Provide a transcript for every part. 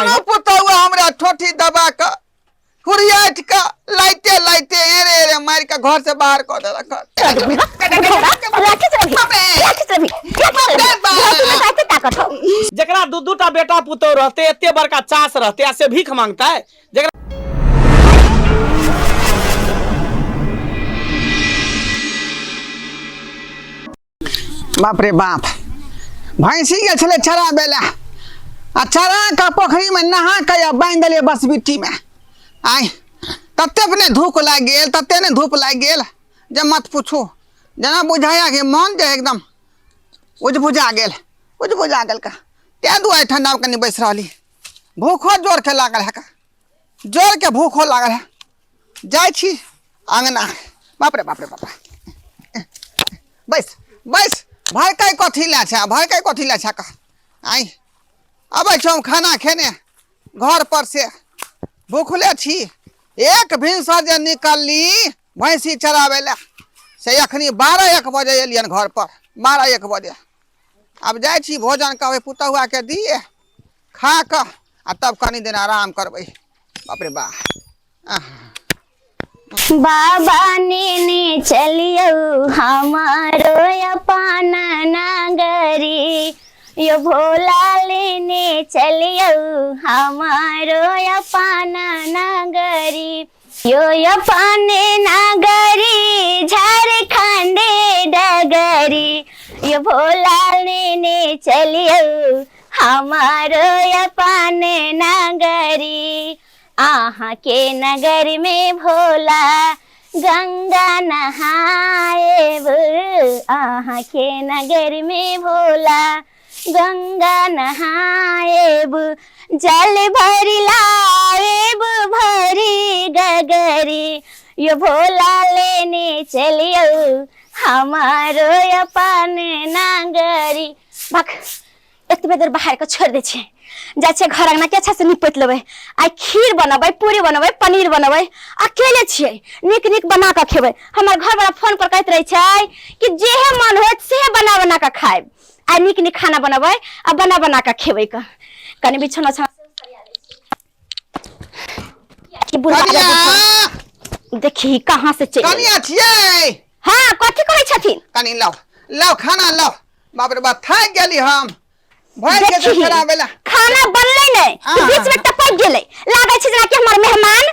दुनू पुतहुआ हमरा ठोठी दबा कऽ हुरियाटि कऽ लाइते लाइते एरे एरे मारि कऽ घर से बाहर कऽ देलक। जकरा दू दू टा बेटा पुतोह रहते, एते बड़का चास रहते आ से भीख मांगतै जकरा। बाप रे बाप, भैंसी गेल छलै चराबै लए आ चरा कऽ पोखरिमे नहा कऽ आ बान्हि देलियै बसबिट्टीमे। आइ ततेक ने धूप लागि गेल, ततेक ने धूप लागि गेल जे मत पूछू, जेना बुझाइए कि मन जे एकदम उजबुजा गेल, उजबुजा गेल का। ताहि दुआरे ठण्डामे कनि बैस रहली। भूखो जोरके लागल है का, जोरके भूखो लागल है। जाइ छी अङ्गना। बाप रे बाप रे बाप रे, बैस बैस। भड़कै कथी लए छै, भड़कै कथी लए छै का? आइ अबै छौ हम खाना खेने घर पर से, भूखले छी। एक भिनसर जे निकलली भैंसी चराबै लए से अखनी 12-1 बजे एलियन घर पर, 12-1 बजे। आब जाइ छी भोजन कहबै पुतहुआके दिए, खा कऽ आ तब कनि दिन आराम करबै। बाप रे बा। बाबा नेने चलियौ हमारो अपन नागरी, यो भोला लेने चलियौ हमारो अपन नागरी, यो अपन नागरी झारखंड डगरी, यो भोला लेने चलियौ हमारो अपन नागरी। अहाँ के नगर में भोला गंगा नहाएब, अहाँ के नगर में भोला गंगा नहाएब, जल भरी लाएब भरी गगरी, यो भोला लेने चलियौ हमारो अपन नागरी। भक, एतबे देर बाहर के छोड़ि दै छियै, जाइ छियै घर अंगना के अच्छा से निपटि लेबै। आइ खीर बनबै, पूरी बनबै, पनीर बनबै, अकेले छियै, नीक नीक बना कऽ खेबै। हमर घरवला फोन पर कहैत रहै छै कि जेहे मन होत सेहे बना बना कऽ खायब। आइ नीक नीक खाना बनबै आ बना बना कऽ खेबै। कऽ कनि बिछौना उछौना कि बुढ़वा कनिया देखी कहाँ से चलि एलै। कनिया छियै? हाँ, कथी कहै छथिन? कनि लाउ लाउ खाना लाउ। बाप रे बाप, थाकि गेली हम भरि के देखी, खराब एला। खाना बनलै नहि हाँ, कि बीच में हाँ। टपकि गेलै। लागै छै जेना कि हमर मेहमान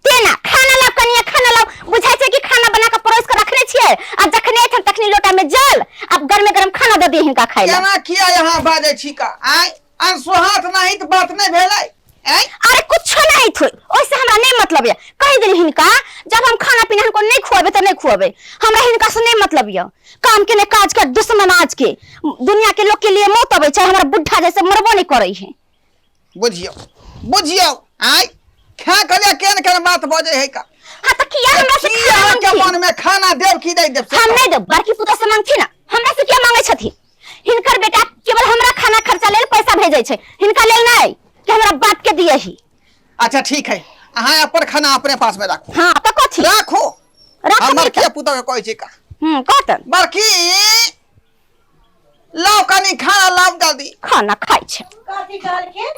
तेना खाना लाउ कनिया खाना लाउ, बुझाइ छै कि खाना बना कऽ परोसि कऽ रखने छियै आ जखने एथिन तखने लोटा में जल आ गरमे गरम खाना दऽ दियै हिनका खाइ लए। केना किया यहाँ बाजै छी का? आँय, अनसोहाँत नहीं तऽ बात नहि भेलै? आँय, अरे कुछो नहीं थोई, ओइसे हमरा नहीं मतलब ये। कहि देली हिनका जब हम खाना पीना हिनको नहीं खुएबे तो नहीं खुएबे, हमरा हिनका से नहीं मतलब ये। काम के ने काज के दुश्मन, आज के दुनिया के लोग के लिए मौत अबै छै, हमरा बुढ़ा जैसे मरबो नहीं करै है। बुझियौ बुझियौ, आँय, खा कहलियै केहन केहन बात बजै है का। हाँ तऽ किया हमरा से की खाना अहाँके मांगथिन? मन में खाना देब की नहीं देब से हम कहू। नहीं देब, बड़की पुतोह से मांगथिन ना, हमरा से किया मांगै छथिन? हिनकर बेटा केवल हमरा खाना खर्चा लेल पैसा भेजै छै, हिनका लेल नहीं कि हमरा बाप के दिए ही। अच्छा ठीक है, अहाँ अपन खाना अपने पास में राखू। हाँ तऽ कथी राखू? राखू। हम बड़की पुतोह के कहै छी का। कहतन। बड़की लाओ कनी खाना लाओ जल्दी। खाना खाइ छै। कथी कहलखिन?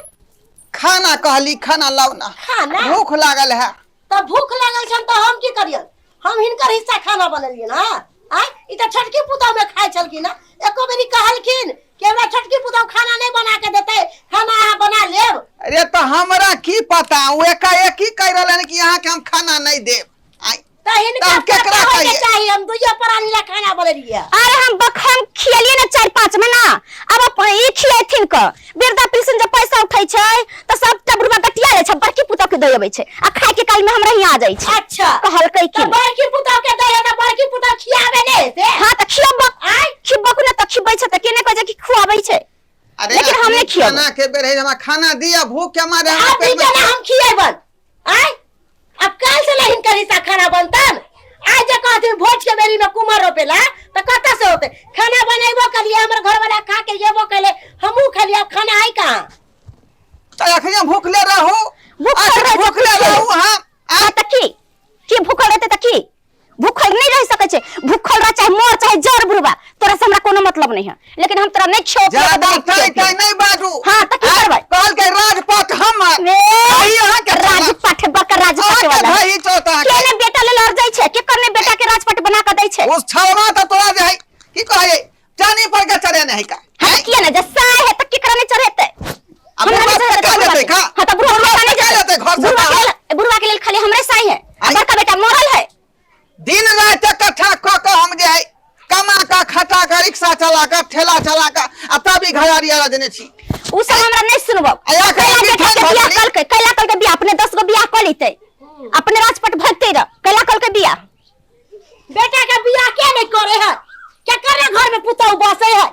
खाना कहली, खाना लाओ ना। खाना? भूख लागल है। तऽ भूख लागल छन तऽ हम की करियन? हम हिनकर हिस्सा खाना बनेलियन? हँ, आँय, ई तऽ छोटकी पुतहु में खाइ छलखिन हँ। एको बेरी कहलखिन कि हमरा छोटकी पुतहु खाना नहि बना के देतै, खाना अहाँ बना लेब? अरे तऽ हमरा की पता, ओ एकाएकी कहि रहलन कि अहाँके हम खाना नहीं देब। आँय, तऽ हिनका तऽ हम केकरा पता होइके कहियै? चाही, हम दुइयो प्राणी ला खाना बनेलियै। अरे हम बखम खियलिए ना 4-5 महीना, अब अपन ई खियथिन क वृद्धा पेंशन जब पैसा उठै छै तऽ सबटा बुढ़वा गटिया लै छै, बड़की पुतोह के दै अबै छै आ खाय के काल में हमरा हियाँ आ जाइ छै। अच्छा। कहलकै कि तऽ बड़की पुतोह के दै है तऽ बड़की पुतोह खियाबे नहि हेतै? हाँ तऽ खियबक। आँय? खियबक ने तऽ खिबै छै तऽ के नहि कहै छै कि खुआबै छै? अरे लेकिन हम अखनी नहि खियेबै। खाना के बेर है, हमरा खाना दिया, भूख के मारे हमरा आब पेट में। केना हम खियेबन? आँय, अब काल्हि से नहीं हिनकर हिस्सा खाना बनतन। आज जे कहथिन भोज के बेरी में कुम्हर रोपेला तऽ कतऽ से होते? खाना बनेबो कलिए, हमर घर वाला खा के गेबो कले, हमहूँ खेलिए, अब खाना आई कहाँ? तऽ अखनी हम भूखले रहू? भूखल अखनी रहै छै, भूखले भूखले। रहू हम? हाँ तऽ की की भूखल रहते तऽ की भूखल नहीं रह सकै छै? भूखल रह चाहे मर चाहे जर बुढ़वा, तोरा से हमरा कोनो मतलब नहीं है, लेकिन हम तोरा नहीं खियो। ज्यादा टाई टाई नहीं बाजू। हाँ, तऽ की करबै? कहलकै राजपाट हमर। उस छौड़ा त तोरा जे है की कहै जानी पर के चढ़े नहीं का। हाँ किया ना जब साय है तो केकरा नहीं चढ़ेतै? अब हमरा बुढ़वा नहीं के चढ़ेतै का बुढ़वा देतै के। का? हाँ तो बुढ़वा बुढ़वा के के का नहीं देतै घर से बुढ़वा के बाहर? बुढ़वा के लेल खाली हमरे साय है। आई। बड़का बेटा मरल है। दिन रात इकट्ठा क के हम जे है कमा का खटा का रिक्शा चला का ठेला चला का आ तब ई घरारी आला देने छी। उ सब हमरा नहीं सुनबो। आ या कैला कहीं बेटा मिठाई के बियाह भरली? कल के कैला कल के बियाह अपने 10 गो बियाह क लेतै, अपने राजपट भगते रह कैला कल के बियाह। बेटा के बियाह के नहीं करे है? क्या करे घर में पुतहु बसे है?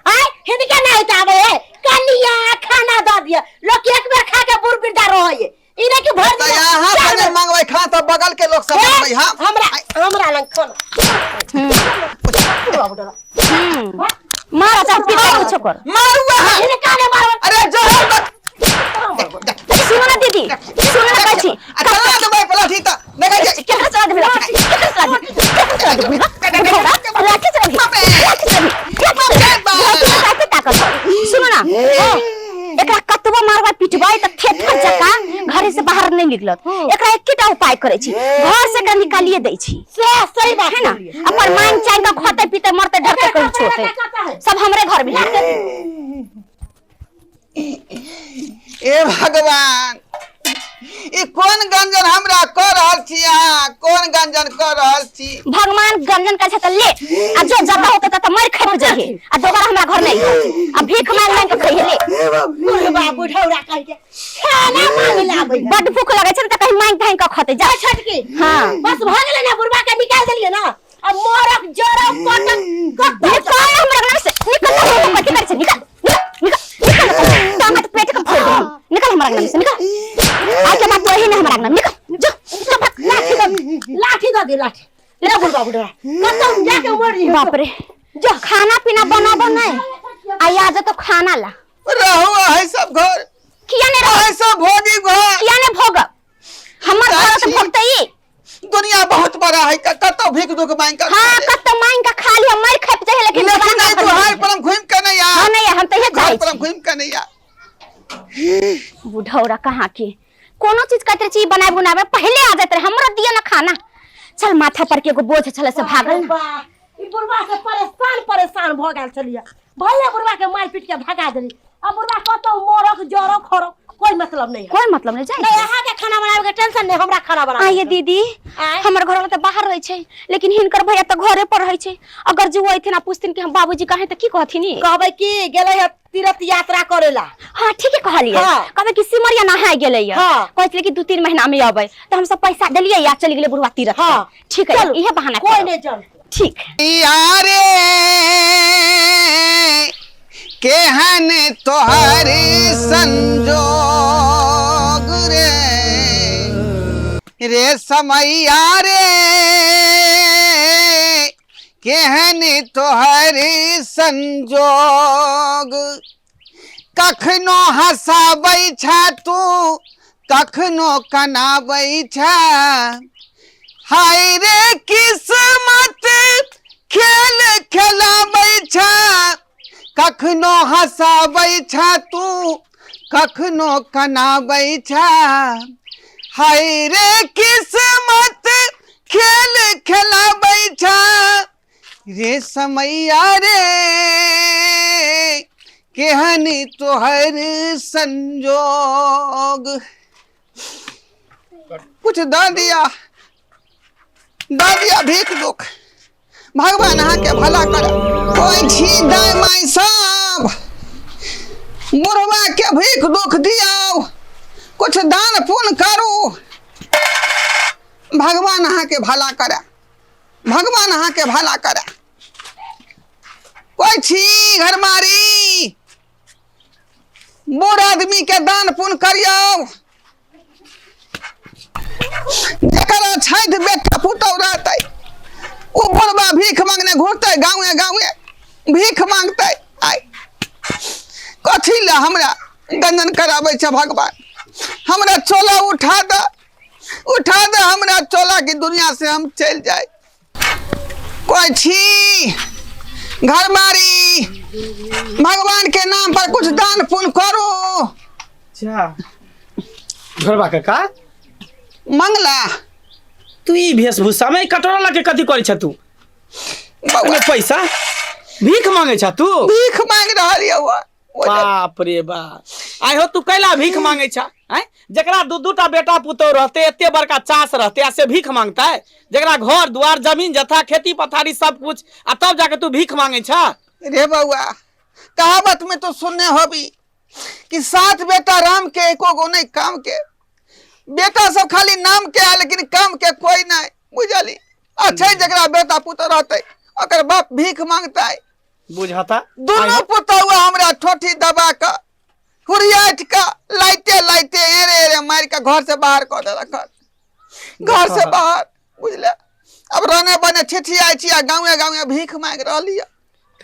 आय हिनके नहीं आवे है कनिया खाना दऽ दिया लोग एक बेर खा के बुढ़ बिरदा रहे है इने के भर त दिया यहाँ चार से बेर। मांगबै खा त बगल के लोग सब हे, मांगबै। हाँ हमरा हमरा लंग खाना। हम्म मारा चाहे पिटा कुछो कर। मारू अहाँ। हिनका ने मारब। अरे जहर तक सुनो ना दीदी, सुनो ना कहै छी। आ चला देबै पलाठी त देखै छी। केकरा चला देबै लाठी? केकरा चला देबै? केकरा चला देबै? लाठी चला देबै? लाठी चला देबै? लाठी चला देबै? लाठी ताकत। सुनो ना, एकरा कतबो मारबै पिटबै त थेथर जकाँ घरे से बाहर नहीं निकलत। एकरा एकेटा उपाय करै छी, घर से एकरा निकालिए दै छी। से सही बात है ना? बोलिए। अपन मांग चांग के खते पीते मरते ढरते एकर कहीं कपड़ा छोड़ते कता है? सब हमरे घर में। ए भगवान, ई कोन गंजन हमरा क रहल छी अहाँ? कोन गंजन क रहल छी? भगवान गंजन कर त ले आ जो जता होते त मर खप जाइए आ दोबारा हमरा घर नहीं आ भीख मांग मांग के खइहे ले। बुढ़वा बुढ़ौरा कह के खाना मांगे लाबै है। बड भूख लगे छै ने त कहीं मांग धांग के खते जा। छोटकी हाँ। बस भ गेलै ना, बुढ़वा के निकाल देलियै ना। अब मोरक जरक कटक कत निकल हमरा घर से, निकल ना, कथी करै छै? निकल निकल निकल निकल, तो हमर पेट के फोड़ दे। निकल हमरा अंगना से, निकल। आज के बाद तो ही ना हमरा अंगना में। निकल जो जो भाग। लाठी दे, लाठी दे दे लाठी ले बुढ़वा बुढ़वा कतौ जाके मर जी। बाप रे, जो खाना पीना बनाबो नहीं आ आज तो खाना ला रहू है सब घर किया ने रहो है सब भोगी घर किया ने भोग हमर घर तो भोगतई। दुनिया बहुत बड़ा है, कतौ भीख दुख मांग के हाँ कतौ मांग के खा लिया मर खप जाए लेकिन लेकिन दोबारा नहीं घर तो नहीं हार आए। पर हम घूम के नहीं आ। हाँ नहीं हम तो ये घर जाए पर हम घूम के नहीं आ। बुढ़ौरा कहाँ के कोनो चीज कहते छी बनाए बनावे पहले आ जाते रहे, हमरा दिया ना खाना। चल माथा पर के एगो बोझ छले से भागल ना। ई बुढ़वा से परेशान परेशान भ गेल छलियै, भले बुढ़वा के मार पीट के भगा देली। अब बुढ़वा कतौ मरक जरक खरक कोई मतलब नहीं है। कोई मतलब नहीं जाए। नहीं अहाँ के खाना बनावे के टेंशन नहीं, हमरा खाना बनावे आइए दीदी, आय। हमर घर वाला तो बाहर रहे छै लेकिन हिनकर भैया तो घरे पर रहे छै। अगर जो अइथिन आ पूछथिन कि हम बाबूजी कहाँ है त की कहथिन? कहबै कि गेलै है तीर्थ यात्रा करेला। हाँ ठीक है कहलिए। हाँ। कहबै कि सिमरिया नहाय गेलै है। हाँ। कहै छलै कि 2-3 महीना में अबै त हम सब पैसा देलियै या चलि गेलै बुढ़वा तीर्थ। हाँ। ठीक है, चलू, इहे बहाना कोई करब। नहीं जानते। ठीक। यारे केहन तोहर संजोग रे रे समैया रे केहन तोहर संजोग कखनो हंसाबै छा तू कखनो कनाबै छा हाय रे किस्मत खेल खेलाबै छा कखनो हंसाबै छा तू कखनो कनाबै छा हाय रे किस्मत खेल खेलाबै छा रे समैया रे केहन तोहर संजोग। कुछ द दिया द दिया भीख दुख भगवान अहाँ के भला कर। कोई छी दाय माय सब बुढ़वा के भीख दुख दियाओ, कुछ दान पुण्य करू, भगवान अहाँ के भला करे, भगवान अहाँ के भला करे। कोई छी घरमारी बूढ़ आदमी के दान पुण्य करियौ, जकर छठि बेटा पुतहु रहतै ओ बुढ़वा भीख मांगने घुरतै गाँवे गाँवे भीख मांगतै। आइ कथी लए हमरा गंजन कराबै छै भगवान? हमरा चोला उठा दे, उठा दे हमरा चोला की दुनिया से हम चलि जाए। कोई छी घरमारी भगवान के नाम पर कुछ दान पुण्य करो। अच्छा घरबा काका मंगला तू ई वेशभूषा में कटोरा लके कथी करै छ तू? बौआ पैसा भीख मांगे छा तू भीख मांग रहल यऽ बाप रे बाप आइ हो तू कैला भीख मांगे छा आँय जकरा दू दू टा बेटा पुतोह रहते एते बड़का चास रहते आ से भीख मांगता है जकरा घर द्वार जमीन जथा खेती पथारी सब कुछ आ तब जाके तू भीख मांगे छा रे बउआ कहावत में तो सुनने होबी कि सात बेटा राम के एको गो नहीं काम के बेटा सब खाली नाम के है लेकिन काम के कोई नहीं बुझली अच्छा जकरा बेटा पुतोह रहते ओकर बाप भीख मांगता है बुझाता दुनू पुतहुआ हमरा ठोठी दबा के हुरियाट के लाइटे लाइटे एरे एरे मार के घर से बाहर कऽ देलक घर से बाहर बुझले अब रने बने छिछियाइ छी आ गाँवे गाँवे भीख मांगि रहली है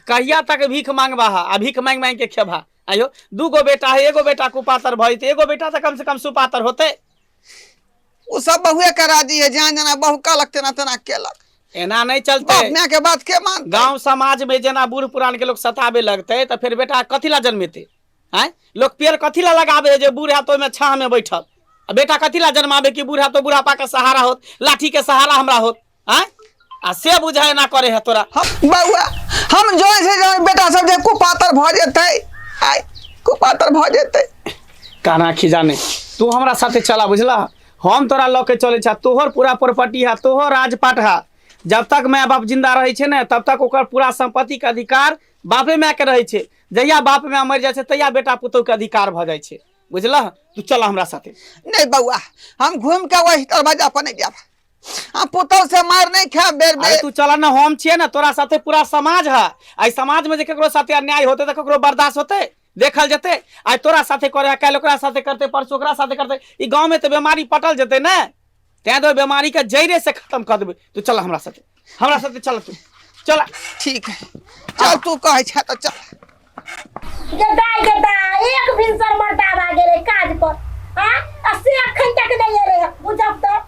कहिया तक भीख मांगबा हा आ भीख मांग मांग के खेबा आयो दू गो बेटा है एगो बेटा कुपातर भइते एगो बेटा तऽ कम से कम सुपातर होते ओ सब बहुए के राजी है जहाँ जना बहु कहलक तेना तेना केलक एना नहीं चलते बाप माय के बात के मान गांव समाज में जेना बूढ़ पुरान के लोग सताबे लगते तऽ फेर बेटा कथी ला जन्मेते आँय लोग पेड़ कथी ला लगाबे जे बूढ़ है तो ओहिमे छाह में बैठल आ बेटा कथी ला जन्माबे कि बूढ़ है तो बुढ़ापा के सहारा होत लाठी के सहारा हमरा होत आँय आ से बुझाए ना करे है तोरा हम बउआ हम जो से जो बेटा सब जे कुपातर भऽ जेतै आइ कुपातर भऽ जेतै काना खिजाने तू हमरा साथे चला बुझला हम तोरा लऽ के चलै छा तोहर पूरा प्रॉपर्टी है तोहर राजपाट है जब तक माय बाप जिंदा रहै छै ने तब तक ओकर पूरा संपत्ति के अधिकार बापे माय के रहै छै जहिया बाप माय मरि जाइ छै तहिया बेटा पुतोह के अधिकार भऽ जाइ छै बुझलह तू चल हमरा साथे नहीं बउआ हम घूम के वही दरवाजा पर नहीं जाब हम पुतोह से मार नहीं खाएब बेर अरे बेर तू चला ना हम छियै ना तोरा साथे पूरा समाज है आई समाज में जे केकरो साथे अन्याय होते तऽ ककरो बर्दाश्त होते देखल जेतै आइ तोरा साथे करे काल्हि ओकरा साथे करते परसू ओकरा साथे करते ई गाँव में तऽ बीमारी पटल जेतै ने तैं दुआरे बीमारी के जड़े से खत्म कर देबै तू चल हमरा साथे हमरा साथे चल तू चल ठीक है चल तू कहै छै तऽ चल गदाई गदा एक भिनसर मर्दाबा गेलै काज पर आ आ से अखन तक नहि एलै हँ बुझब तऽ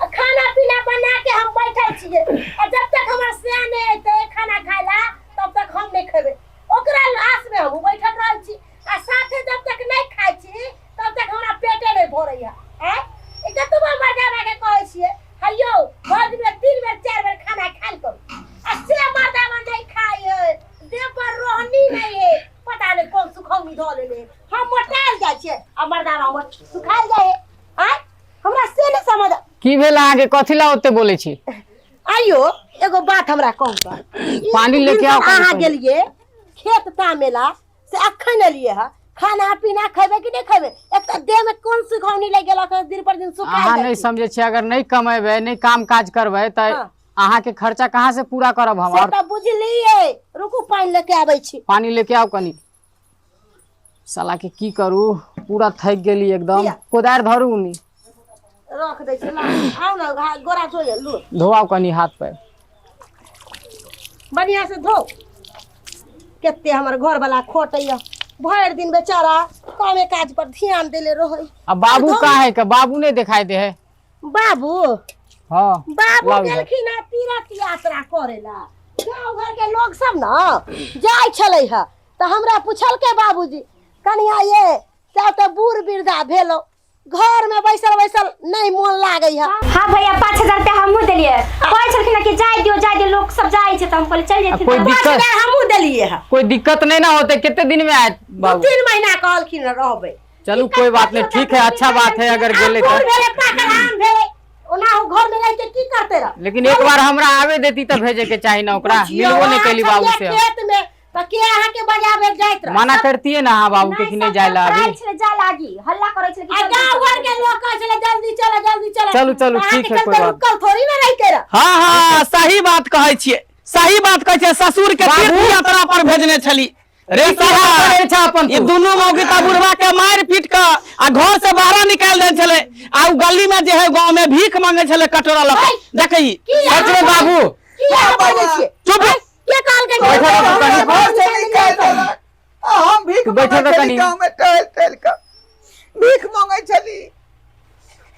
आ खाना पीना बना के हम बैठल छियै आ जब तक हमर से नहि एतै खाना खाय ला तब तक हम नहि खेबै ओकरा आस में हमहूँ बैठल रहै छी आ साथे जब तक नहि खाइ छी तब तक हमरा पेटे नहि भरै है आँय ई कतबो मर्दाबा के कहै छियै हैयौ भरि दिनमे तीन बेर चारि बेर खाना खायल करू आ से मर्दाबा नहि खाइ है देह पर रोहनी नहीं है पता नहीं कौन सुखौनी धऽ लेले हम मोटायल जाइ छियै आ मर्दाबा हमर सुखायल जाइ है आँय हमरा से नहि समझ की भेल अहाँके कथी ला ओते बोलै छी आइयो एगो बात हमरा कहू तऽ पानी लेके आउ कनी अहाँ कनी। गेलियै खेत तामेला से अखन एलियै हँ खाना पीना खेबै कि नहि खेबै एक तऽ देह में कोन सुखौनी लागि गेलक हँ दिन पर दिन सुखा अहाँ नहि समझै छियै अगर नहि कमेबै नहि काम काज करबै तऽ हाँ। अहाँके खर्चा कहाँ से पूरा करब हम से और तऽ बुझलियै रुकू पानि लेके आबै छी पानी लेके आउ कनी साला के की करू पूरा थक गेली एकदम लिअ। कोदारि धरू उनी रख दै छी ला, आउ ने गोरा धोइए लू धोआउ कनी हाथ पैर बढ़िया से धो कते हमर घर वाला खोटैया भरि दिन बेचारा कामे काज पर ध्यान देले रहै आ बाबू धो। का है के बाबू नहीं दिखाई दे है बाबू हाँ बाबू लाउ इधर। गेलखिन हँ तीर्थ यात्रा करे ला गाँव घर के लोग सब न जाइ छलै हँ तऽ हमरा पुछलकै बाबूजी कनिया ये से तऽ बूढ़ वृद्धा भेलो घर में बैसल बैसल नहीं मोन लागै है हाँ भैया 5000 रुपया हमहूँ देलियै कहै छलखिन हँ कि जाय दियौ जाय दियौ लोक सब जाइ छै तऽ हम कहलियै चलि जेथिन कोई तऽ दिक्कत 5000 हमहूँ देलियै हँ कोई दिक्कत नहीं ना होते कितने दिन में आए दू बाबू तीन महीना कहलखिन हँ रहबै चलू कोई बात नहीं ठीक है अच्छा बात है अगर आब गेले बूढ़ तो भेलै पाकल आम भेलै ओना ओ घर में रहि के की करते रह लेकिन एक बार हमरा आवे देती तऽ भेजे के चाही ना ओकरा मिलबो नहीं कैली बाबू से हम। खेत में तऽ के अहाँ के बजाबे जाइत रह मना करतिए ना हाँ बाबू के कि नहीं जाए ला अभी छलै जाय लागी हल्ला करै छलै कि आ जल्दी गाँव चलू, घर के लोग कहै छलै जल्दी चलो जल्दी चलो चलू, चलू, तऽ अहाँके ठीक है, कोई चलते बात रुकल थोड़ी ना रहिते रह हाँ हाँ सही बात कहै छियै सही बात कहै छियै ससुर के तीर्थ यात्रा पर भेजने छली रे की साला करै छह अपन ई तू? दुनू मौगी तऽ बुढ़वा के मारि पीट के आ घर से बाहर निकालि देने छलै आ उ गली में जे है गांव में भीख मांगे छलै कटोरा लऽ के देखही सच में बाबू की अहाँ बजै छियै चुप के कहलकै बैठल रहू कनी। घर से निकालि देलक आ हम भीख बैठल मांगै रह छली कनी। गाँव में टहल टहल कऽ भीख मांगै छली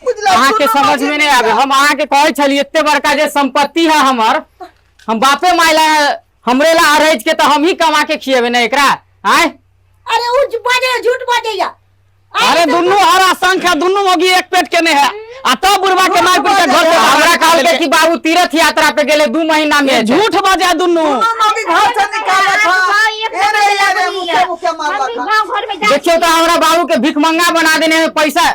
बुझला अहाँके दुनू समझ मौगी में नहीं आवे हम अहाँके कहै छली एते बड़का जे संपत्ति है हमर हम बापे माय ला हमरे ला अरैज के तऽ हम ही कमा के खिएबे ना एकरा आय अरे उ बजे झूठ बजैया अरे दुनू हरा संख्या दुनू मौगी एक पेट के नहीं है आ तब बुढ़वा के मार पीट के घर से बाहर हमरा निकालि कहलकै देलकै। कि बाबू तीर्थ यात्रा पे गेले 2 महीना में। झूठ बजा दुनू। दुनू मौगी घर से निकालत हाँ, है। एक ए रे नंबर ए रे लगनी मुखे है। मुखे हम भी मारलक है। गाँव घर में जाइ देखियो तो हमरा बाबू के भिखमंगा बना देने है, पैसा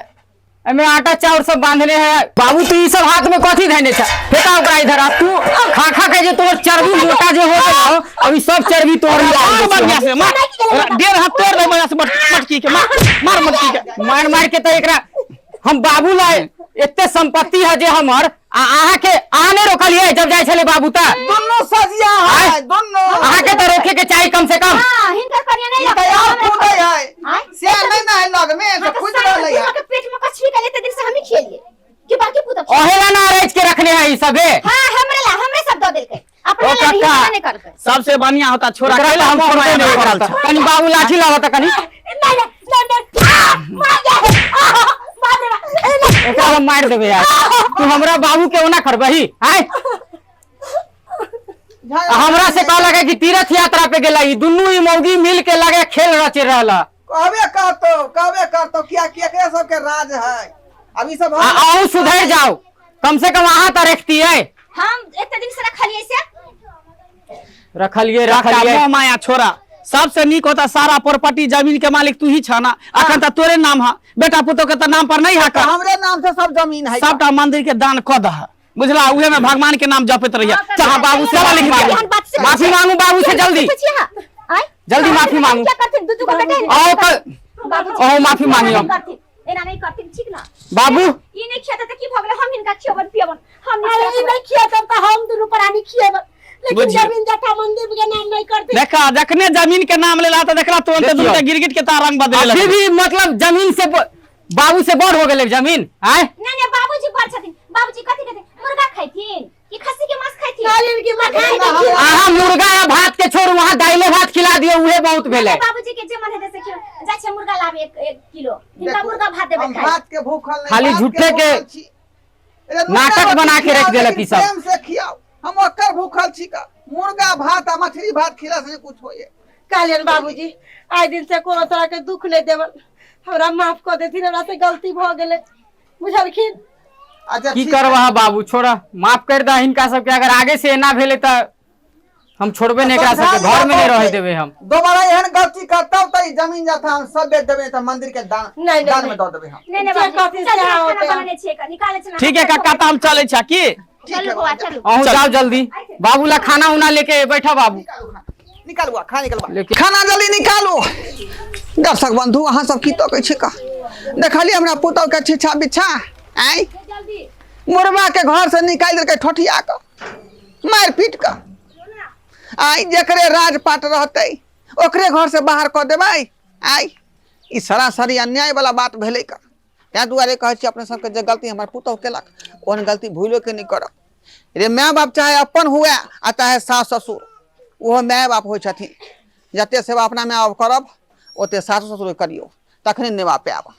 एमे आटा चाउर सब बांधने है। बाबू तू ई सब हाथ में कथी धैने छ? फेंका ओकरा इधर। आ तू खा खा के जे तोहर चर्बी मोटा जे हो गेल, अब ई सब चर्बी तोहर मार बढ़िया से मार, डेढ़ हाथ तोड़ दे बढ़िया से मटकी के मार, मार मटकी के। मार मार के तो एकरा हम बाबू लाए एते संपत्ति है जे हमर, आ अहाँ के अहाँ नहीं रोकलिए जब जाय छले बाबू ता? दुनू सजिया है दुनू। अहाँ के तो रोके के चाही कम से कम। हाँ, हिनकर कनिया नहीं ई तऽ रखते, और हमरा कूदै है। आँय? से नहीं ना है लग में से हाँ, तो खुद सारा रहलै है। दिन के पेट में कछुई के लेते दिन से हम ही खेलिए कि बाकी पुतब। ओहेला ना अरेज के रखने है ई सबे। हाँ, हमरे ला हमरे सब दऽ देलकै, अपने ओ ला भी काका। हिस्सा नहीं करकै। सबसे बढ़िया होता छोरा एकरा कैला हम हम छोड़बे छोड़बे नहीं नहीं करत। करत। कनी बाबू लाठी लावत कनी। नहीं नहीं नहीं नहीं, आ, मार गया, आ, बाप रे बाप, ए, नहीं। एकरा हम मार देबे यार। तू हमरा बाबू के ओना करबही? आय हमरा से कह लगे कि तीर्थ यात्रा पे गेला, ई दुनू ई मौगी मिल के लगे खेल रचे रहला। कहबे करतो, कहबे करतो, किया किया एकरे सबके राज है अब ई सब। आ अहूँ सुधर जाओ कम से कम, अहाँ तो रखती है। हम एते दिन से रखलिए से रखलिए रखा रखलिए। मोह माया छोरा, सबसे नीक होता सारा प्रॉपर्टी जमीन के मालिक तू ही छा ना, अखन त तोरे नाम हा, बेटा पुतो के त नाम पर नहीं हा। तऽ हमरे नाम से सब जमीन है। सबटा मंदिर के दान क दह बुझला, उहे में भगवान के नाम जपैत रहिया। चाहे बाबू से चला लिख दिया। माफी मांगू बाबू से, जल्दी आय जल्दी माफी मांगू। क्या करथिन? दू दू गो बेटा है। आओ कल बाबूजी अहूँ माफी मांगियो। एना नहीं करथिन, एना नहीं करथिन, ठीक ना? बाबू। ई नहीं खियाते त की भऽ गेलै? हम हिनका खियबन पियबन, हम नहीं अरे ई खियाबन। नहीं खिएतन तऽ हम दुनू प्राणी खिएबन, लेकिन बुझियौ। जमीन जथा मंदिर के नाम नहीं करते। देखा जखने जमीन के नाम लेला त देखला तुरंत देखियौ। दुनू के गिरगिट के तार रंग बदले अभी लगल। भी मतलब जमीन से बाबू से बड़ हो गेलै जमीन आय। नहीं नहीं, बाबूजी बड़ छथिन। बाबूजी कथी खेथिन? मुर्गा खैथिन कि खस्सी के मांस खैथिन? कहलिन कि मखान के खिएबन। अहाँ मुर्गा या भात के छोड़ू, वहाँ दाइले भात खिला दियौ, उहे बहुत भेलै। बाबूजी के जे मन हेतै से खियौ। जाइ छियै मुर्गा लाबे 1 1 किलो, हिनका देखू, मुर्गा भात देबै हम खाइ। भात के भूखल नहीं, खाली भात के झूठे के भूखल छी। अरे मुर्गा नाटक रोटी बना के रख खियाओ, देलक लेकिन ई सब। प्रेम से खियाओ, हम ओकर भूखल छी का मुर्गा भात आ मछली भात खिला से कुछ होइए। कहलियन बाबूजी आइ दिन से कोनो तरह के दुख नहीं देबन, हमरा माफ कऽ देथिन, हमरा से गलती भऽ गेलै, बुझलखिन? अच्छा की ठीक। करबह बाबू, छोड़ा, माफ कर दह हिनका सबके। अगर आगे से एना भेलै तऽ हम छोड़बे नहि एकरा सबके, घर में नहीं रहे देबै हम। दोबारा एहन गलती करतौ तऽ ई जमीन जथा हम सब बेच देबै तऽ मंदिर के दान नहीं, नहीं, दान में नहीं। दऽ देबै हम। नहीं नहीं जे बाबूजी, कहथिन चलू, सएह खाना होतै। बनेने छियै, निकालै छियै। ठीक है काका, तऽ हम चलै छा की? ठीक चलू है बौआ, बाबू, चलू। अहूँ चल। जाओ जल्दी, बाबू ला खाना उना लेके बैठा बाबू। निकालू खाना, निकालू आ, खाना निकालू। लेके- खाना जल्दी निकालू। दर्शक बंधु, अहाँ सब की तकै छी का? देखलियै हमरा पुतहु के छिछा बिछा आँय मुर्गा के घर से निकालि देलकै ठोठिया कऽ मारि पीट कऽ। आइ जकरे राजपाट रहतै ओकरे घर से बाहर कऽ देबै? आइ ई सरासरी अन्याय वाला बात भेलै का। ताहि दुआरे कहै छी अपने सबके, जे गलती हमर पुतहु केलक ओहन गलती भूलो के नहि करब। रे माय बाप चाहे अपन हुए आ चाहे सास ससुर, ओहो माय बाप होइ छथिन। जते सेवा अपना माय बाप करब ओते सासु ससुर करियौ, तखने नेवा पायब।